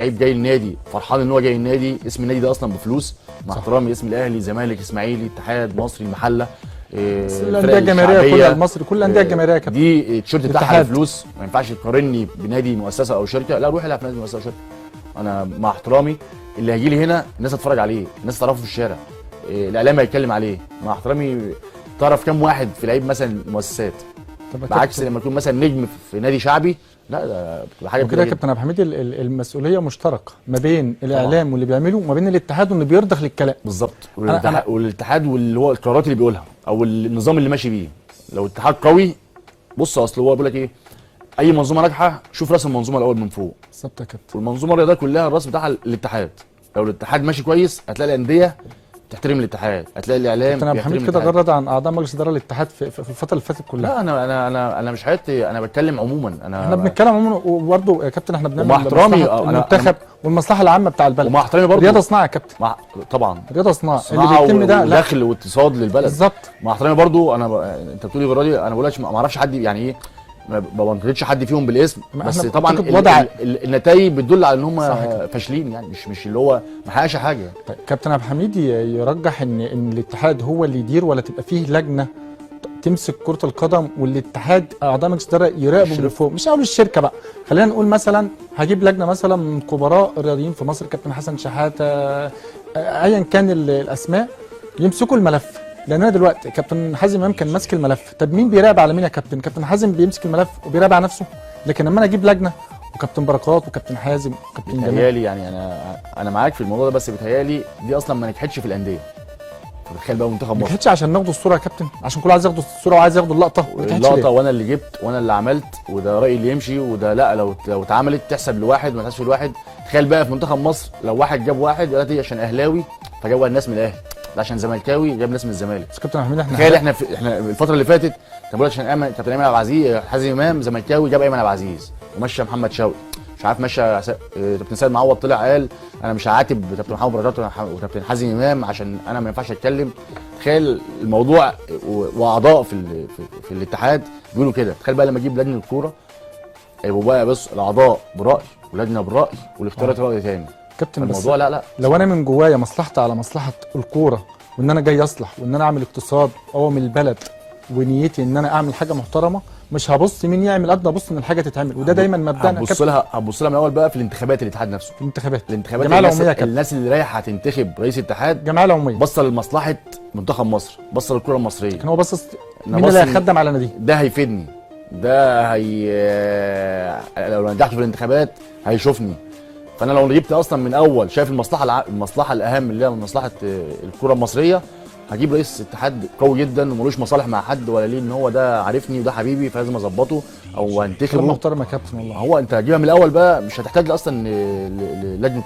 لعيب جاي النادي فرحان ان هو جاي النادي، اسم النادي ده اصلا بفلوس، مع احترامي اسم الاهلي، زمالك، اسماعيلي، اتحاد، مصري، المحلة، الاندية الجماهيرية كلها، المصري، كل الاندية الجماهيرية يا كابتن. دي التيشيرت بتاعها بفلوس، ما ينفعش تقارني بنادي مؤسسة او شركة. لا، روح العب في نادي مؤسسة او شركة. انا مع احترامي اللي هيجي لي هنا الناس هتتفرج عليه، الناس تعرفه في الشارع، الاعلام هيتكلم عليه. مع احترامي تعرف كام واحد في لعيب مثلا مؤسسات، بعكس لما يكون مثلا نجم في نادي شعبي، لا ده بتبقى حاجة كده. يا كابتن عبد الحميد المسؤولية مشتركة ما بين الاعلام طبعا واللي بيعمله، وما بين الاتحاد واللي بيرضخ للكلام. بالظبط، والاتحاد واللي هو القرارات اللي بيقولها او النظام اللي ماشي بيه. لو الاتحاد قوي، بص اصل هو بيقول لك ايه، اي منظومة ناجحة شوف راس المنظومة الاول من فوق. بالظبط يا كابتن. والمنظومه الرياضية كلها الراس بتاعها الاتحاد. لو الاتحاد ماشي كويس هتلاقي الاندية تحترم الاتحاد، هتلاقي الاعلام. كابتن عبد الحميد كده غرد عن اعضاء مجلس ادارة الاتحاد في الفترة اللي فاتت كلها. لا انا انا انا انا مش حياتي، انا بتكلم عموما. احنا بنتكلم عموما، وبرده يا كابتن احنا بنعمل ومع احترامي المنتخب والمصلحة العامة بتاع البلد، ومع احترامي برضه رياضة صناعة يا كابتن. طبعا رياضة صناعة اللي بيتم ده دخل واقتصاد للبلد. بالظبط. مع احترامي برضه انا انت بتقولي غرادي، انا بقول لك ما اعرفش حد يعني ايه، ما بنتقدش حد فيهم بالاسم، بس طبعا النتائج بتدل على ان هم فاشلين، يعني مش اللي هو ما حققش حاجة. طيب كابتن عبد الحميد يرجح ان الاتحاد هو اللي يدير، ولا تبقى فيه لجنة تمسك كره القدم والاتحاد اعضاء مجلس الادارة يراقبوا من فوق؟ مش هقول الشركة بقى، خلينا نقول مثلا هجيب لجنة مثلا من خبراء الرياضيين في مصر، كابتن حسن شحاته، ايا كان الاسماء، يمسكوا الملف. لان انا دلوقتي كابتن حازم امام كان ماسك الملف، طب مين بيراقب على مين يا كابتن؟ كابتن حازم بيمسك الملف وبيراقب على نفسه، لكن لما انا اجيب لجنة وكابتن بركات وكابتن حازم وكابتن جمال، بيتهيألي يعني انا معاك في الموضوع ده، بس بيتهيألي دي اصلا ما نجحتش في الاندية. تخيل بقى منتخب مصر ما نجحتش عشان ناخدوا الصورة يا كابتن، عشان كله عايز ياخدوا الصورة وعايز ياخدوا اللقطة. اللقطة وانا اللي جبت وانا اللي عملت، وده رايي اللي يمشي، وده لا لو اتعملت تحسب لواحد وما تحسبش لواحد. تخيل بقى في منتخب مصر لو واحد جاب واحد دلوقتي عشان اهلاوي فجاب الناس من الاهلي، عشان زملكاوي جاب ناس من الزمالك. بس كابتن احمد احنا تخيل احنا الفترة اللي فاتت كان بيقول عشان كابتن ايمن عبد العزيز، حازم امام زملكاوي جاب ايمن عبد العزيز ومشى محمد شوقي، مش عارف مشى كابتن سيد معوض، طلع قال انا مش هعاتب كابتن محمد بركات وكابتن حازم امام عشان انا ما ينفعش اتكلم. تخيل الموضوع، واعضاء في الاتحاد بيقولوا كده. تخيل بقى لما اجيب لجنة الكورة يبقوا بقى بص الاعضاء براي ولجنه براي والاختيارات راي تاني. كابتن الموضوع لا لا، لو انا من جوايا مصلحتي على مصلحة الكورة، وان انا جاي اصلح وان انا اعمل اقتصاد اقوم البلد، ونيتي ان انا اعمل حاجة محترمه، مش هبص مين يعمل قد ما ابص ان الحاجة تتعمل، وده دايما مبدانا. هتبص لها من الاول بقى في الانتخابات، الاتحاد نفسه، الانتخابات الناس اللي رايحة هتنتخب رئيس الاتحاد، الجمعية العمومية، بص لمصلحة منتخب مصر، بص للكرة المصرية. لكن هو بص مين اللي هيخدم على ناديه، ده هيفيدني، ده هي لو نجحت في الانتخابات هيشوفني. فانا لو جبت اصلا من اول شايف المصلحة المصلحة الاهم اللي هي مصلحة الكره المصرية، هجيب رئيس اتحاد قوي جدا وملوش مصالح مع حد ولا ليه ان هو ده عارفني وده حبيبي فلازم اظبطه او انتخبه. محترم يا كابتن والله. هو انت هتجيبها من الاول بقى، مش هتحتاج اصلا للجنة.